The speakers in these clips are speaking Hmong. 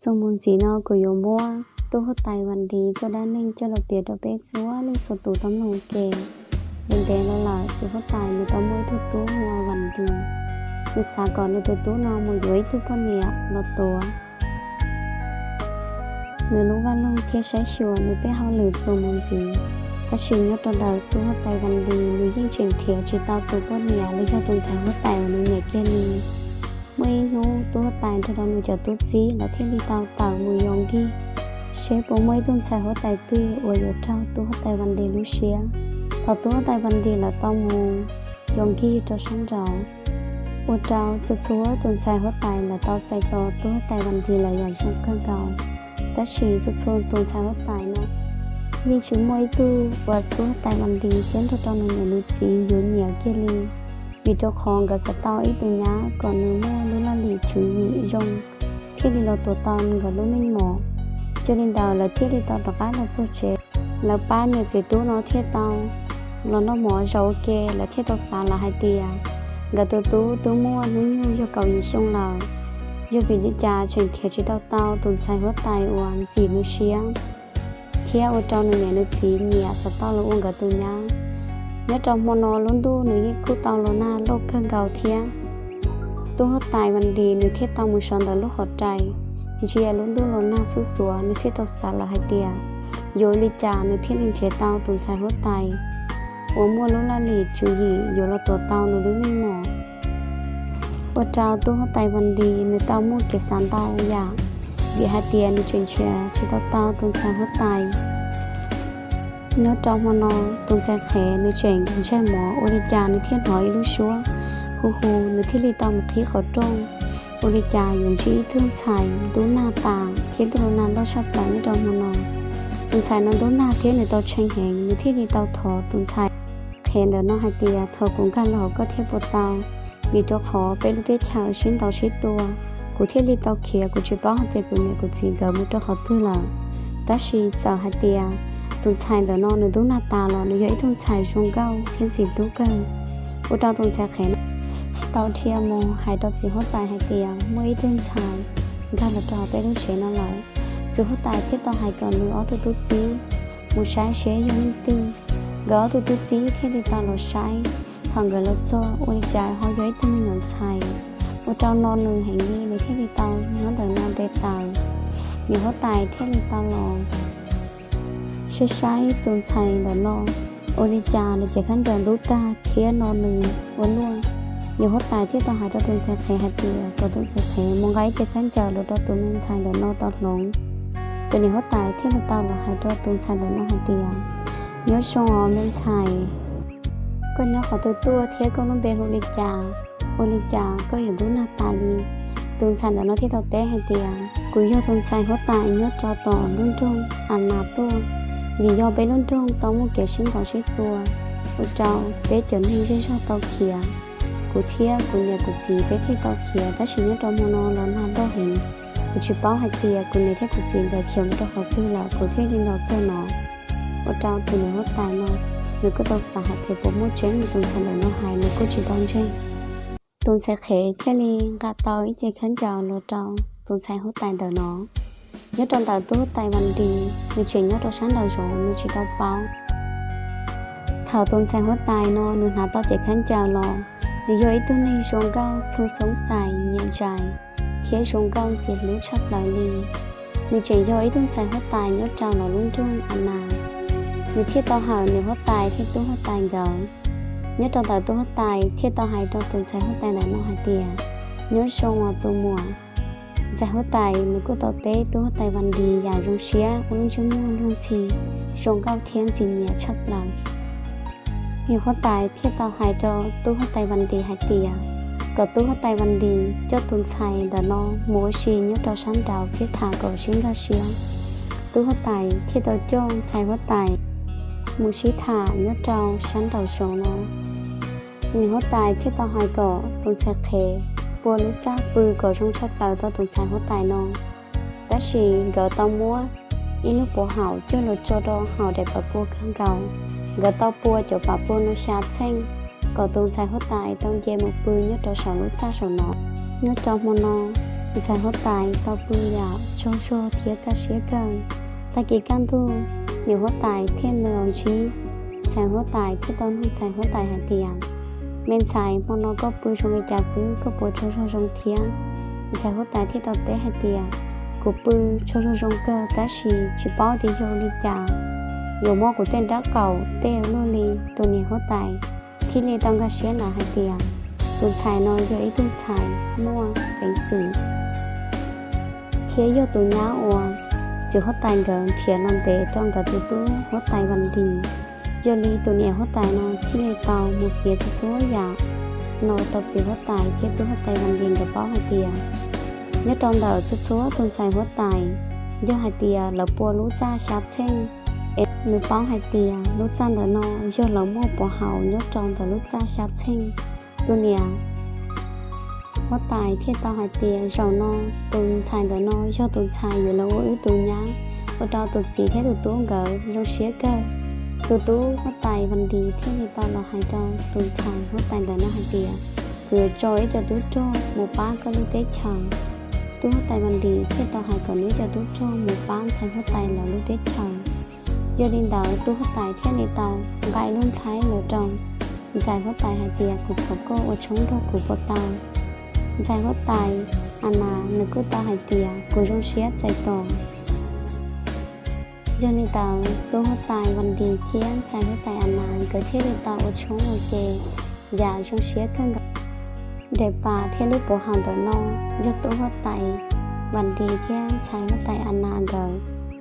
Txuas mus ntxiv no kuv yuav muab tub huab tais Vas Dis txoj dab neeg coj los piav rau peb txhua leej txhua tus tau mloog ua ke. Ntev ntev los lawm, txiv huab tais nws tau muaj ib tug tub hu ua Vas Dis. Nws xav kom nws tus tub no mus yuav ib tug poj niam los tuav nws lub vaj loog thiab saib xyuas nws tej hauj lwm txuas mus ntxiv. Tab sis nyob rau ntawm tub huab tais Vas Dis, nws yeej tseem nrhiav tsis tau tus poj niam los yog tus ntxhais huab tais uas nws nyiam kiag li. Muaj ib hnub tub huab tais nrog rau nws cov tub txib lawv thiaj li tau tawm mus yos nkig seb puas muaj ib tug ntxhais huab tais twg uas yuav raug tub huab tais Vas Dis lub siab. Thaum tub huab tais Vas Dis lawv tau mus yos nkig rau sab nraud, ua rau txhua txhua tus ntxhais huab tais lawv tau txais tos tub huab tais Vas Dis lawv yam zoo kawg nkaus. Tab sis txhua txhua tus ntxhais huab tais no yeej tsis muaj ib tug uas tub huab tais Vas Dis thiab nrog rau nws niam nws txiv yuav nyiam kiag li, vim rau qhov nkawd xav tau ib tus nyab kom nws muaj lub laj lim tswv yim zoo thiaj li los tuav tau nkawd lub meej mom. Yog li ntawd lawv thiaj li tau rov qab los txog tsev. Lawv pab niam txiv tub no thiaj tau los noj mov zaum ua ke, lawv thiaj tau xav lawm hais tias nkawd tus tub twb muaj hnub nyoog yog kaum yim xyoo lawm, yog vim li cas tseem nrhiav tsis tau tau tus ntxhais huab tais uas ntxim nws siab thiab ua rau nws niam nws txiv nyiam xav tau los ua nkawd tus nyab. Nyob rau hmo no lub ntuj nws yeej kuj tau los nag loj kawg nkaus thiab. Tub huab tais Vas Dis nws thiaj tau mus sawv ntawm lub qhov rais, ntsia lub ntuj los nag xub xuav, nws thiaj tau xav lawm hais tias yuav ua li cas nws thiaj li nrhiav tau tus ntxhais huab tais uas muaj lub laj lim tswv yim yuav los tuav tau nws lub meej mom. Ua rau tub huab tais Vas Dis nws tau muaj kev xav ntau yam, vim hais tias nws tseem nrhiav tsis tau tau tus ntxhais huab tais. Nyob rau hmo no, tus ntxhais Qhev nws tseem ntshaij mov, ua li cas nws thiaj hnov ib lub suab hu hu, nws thiaj li tau mus qhib qhov rooj. Ua li cas yuav ntsib ib tug ntxhais ntub nag tas thiab ntuj los nag loj tshaj plaws nyob rau hmo no. Tus ntxhais no ntub nag thiab nws tau tshee heev, nws thiaj li tau thov tus ntxhais Qhev ntawm no hais tias, thov kuv nkag los hauv koj thiab puas tau, vim rau qhov peb lub teb chaws sib ntaus sib tua, kuv thiaj li tau khiav, kuv tsis paub hais tias kuv niam kuv txiv nkawd mus rau qhov twg lawm. Tab sis txawm hais tias tus ntxhais ntawm no nws ntub nag tas los nws yog ib tug ntxhais zoo nkauj thiab ntxim hlub kawg. Ua rau tus ntxhais Qhev no tau dhia mus hais rau txiv huab tais hais tias muaj ib tug ntxhais nkag los rau peb lub tsev no lawm. Txiv huab tais thiaj tau hais kom nws ob tug tub txib mus saib seb yog leej twg. Nkawd ob tug tub txib thiaj li tau los saib. Thaum nkawd los txog, ua li cas ho yog ib tug me nyuam ntxhais, ua rau no nws heev li, nws thiaj li tau nyob ntawm no nte taws. Niam huab tais thiaj li tau los saib saib tus ntxhais ntawm no, ua li cas nws cev khaub ncaws ntub tag thiab no nws ua luaj. Niam huab tais thiaj tau hais rau tus ntxhais Qhev hais tias kom tus ntxhais Qhev mus nqa ib cev khaub ncaws los rau tus me ntxhais ntawm no tau hloov. Ces niam huab tais thiaj li tau los hais rau tus ntxhais ntawm no hais tias, nyob zoo os me ntxhais, koj nyob qhov twg tuaj thiab koj lub npe hu li cas? Ua li cas koj yuav ntub nag tas li? Tus ntxhais ntawm no thiaj tau teb hais tias, kuv yog tus ntxhais huab tais nyob rau tom lub nroog A Nas tuaj, vim yog peb lub nroog tau muaj kev sib ntaus sib tua, ua rau peb cov neeg zej zog tau khiav. Kuv thiab kuv niam kuv txiv peb thiaj tau khiav, tab sis nyob rau hmo no los nag loj heev, kuv tsis paub hais tias kuv niam thiab kuv txiv nkawd khiav mus rau qhov twg lawm, kuv thiaj li los txog no. Ua rau tus niam huab tais no nws kuj tau xav hais tias puas muaj tseeb li tus ntxhais ntawm no hais, nws kuj tsis tau ntseeg. Tus ntxhais Qhev thiaj li nqa tau ib cev khaub ncaws los rau tus ntxhais huab tais ntawm no. Nyob rau ntawm tub huab tais Vas Dis, nws tseem nyob rau sab nraum zoov, nws tsis tau paub. Thaum tus ntxhais huab tais no nws hnav tau cev khaub ncaws los, nws yog ib tug neeg zoo nkauj plhu xoob xais nyiam ntsais thiab zoo nkauj ntxim hlub tshaj plaws li. Nws tseem yog ib tug ntxhais huab tais nyob rau lub nroog A Nas. Nws thiaj tau hawm niam huab tais thiab tub huab tais nkawd. Nyob rau ntawm tub huab tais thiaj tau hais rau tus ntxhais huab tais ntawm no hais tias, nyob zoo os tus muam. Ntxhais huab tais nws kuj tau teb tub huab tais Vas Dis yam zoo siab ua lub ntsej muag luag ntxhi, zoo nkauj thiab ntxim nyiam tshaj plaws. Niam huab tais thiaj tau hais rau tub huab tais Vas Dis hais tias, kom tub huab tais Vas Dis coj tus ntxhais ntawm no mus ua si nyob rau sab nraud thiab tham kom sib nkag siab. Tub huab tais thiaj tau coj ntxhais huab tais mus sib tham nyob rau sab nraum zoov no. Niam huab tais thiaj tau hais kom tus ntxhais Qhev pua lub txaj pw kom zoo tshaj plaws rau tus ntxhais huab tais no. Tab sis nkawd tau muab ib lub puav haum coj los tso rau hauv daim pawv pua kawg nkaus. Nkawd tau pua cov pawv pua no xya txheej, kom tus ntxhais huab tais tau nce mus pw nyob rau saum lub txaj saum no. Nyob rau hmo no, Ntxhais huab tais tau pw yam tsaug zog thiab kaj siab kawg. Tag kis kaj ntug, niam huab tais thiaj los ntsib ntxhais huab tais thiab tau nug ntxhais huab tais hais tias, Me ntxhais, hmo no koj pw zoo li cas xwb, koj puas tsaug zog zoo thiab? Ntxhais huab tais thiaj tau teb hais tias, Kuv pw tsaug zog zoo kawg tab sis tsis paub tias yog li cas yuav mob kuv tej nrab qaum tej luaj li. Tus niam huab tais thiaj li tau nkag siab ntawd hais tias, Tus ntxhais no yog ib tug ntxhais muaj peev xwm thiab yog tus nyab uas txiv huab tais nkawd nrhiav los ntes rau nkawd tus tub huab tais Vas Ndis. Yog li tus niam huab tais no thiaj li tau mus piav txhua txhua yam no rau txiv huab tais thiab tub huab tais Vas Ndis nkawd paub hais tias, nyob rau ntawm txhua txhua tus ntxhais huab tais, yog hais tias lawv pua lub txaj xya txheej, es nws paub hais tias lub txaj ntawm no yog lawv muaj pov haum nyob rau ntawm lub txaj xya txheej. Tus niam huab tais thiaj tau hais tias, Zaum no tus ntxhais ntawm no yog tus ntxhais yuav los ua wb tus nyab, ua rau tus txiv thiab tus tub nkawd zoo siab kawg. Tus tub huab tais Vas Ndis thiaj li tau los hais rau tus ntxhais huab tais ntawm no hais tias, Kuv yuav tso ib co tub rog mus pab koj lub teb chaws. Tub huab tais Vas Ndis thiaj tau hais kom nws ib co tub rog mus pab ntxhais huab tais lawv lub teb chaws. Yog li ntawd tub huab tais thiaj li tau nqa lub nplhaib los rau ntxhais huab tais hais tias, Kuv thov koj ua tshoob nrog kuv puas tau? Ntxhais huab tais Anas nws kuj tau hais tias, Kuv zoo siab txais tos. Yog li ntawd tub huab tais Vas Ndis thiab ntxhais huab tais Anas nkawd thiaj li tau ua tshoob ua ke yam zoo siab kawg nkaus. Nres pas thiab lub pov haum ntawm no yog tub huab tais Vas Ndis thiab ntxhais huab tais Anas nkawd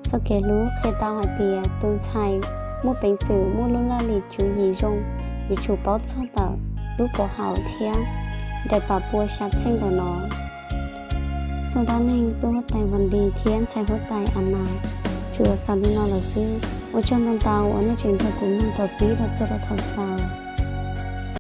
txoj kev hlub qhia tau hais tias tus ntxhais muaj peev xwm muaj lub laj lim tswv yim zoo yuav tsum paub txog ntawm lub pov haum thiab nres pas pua xya txheej ntawm no. Txog dab neeg tub huab tais Vas Ndis thiab ntxhais huab tais Anas tsuas xaus li no lawm xwb. Ua tsaug ntau ntau uas nej tseem nrog kuv mloog thaum pib los txog rau thaum xaus.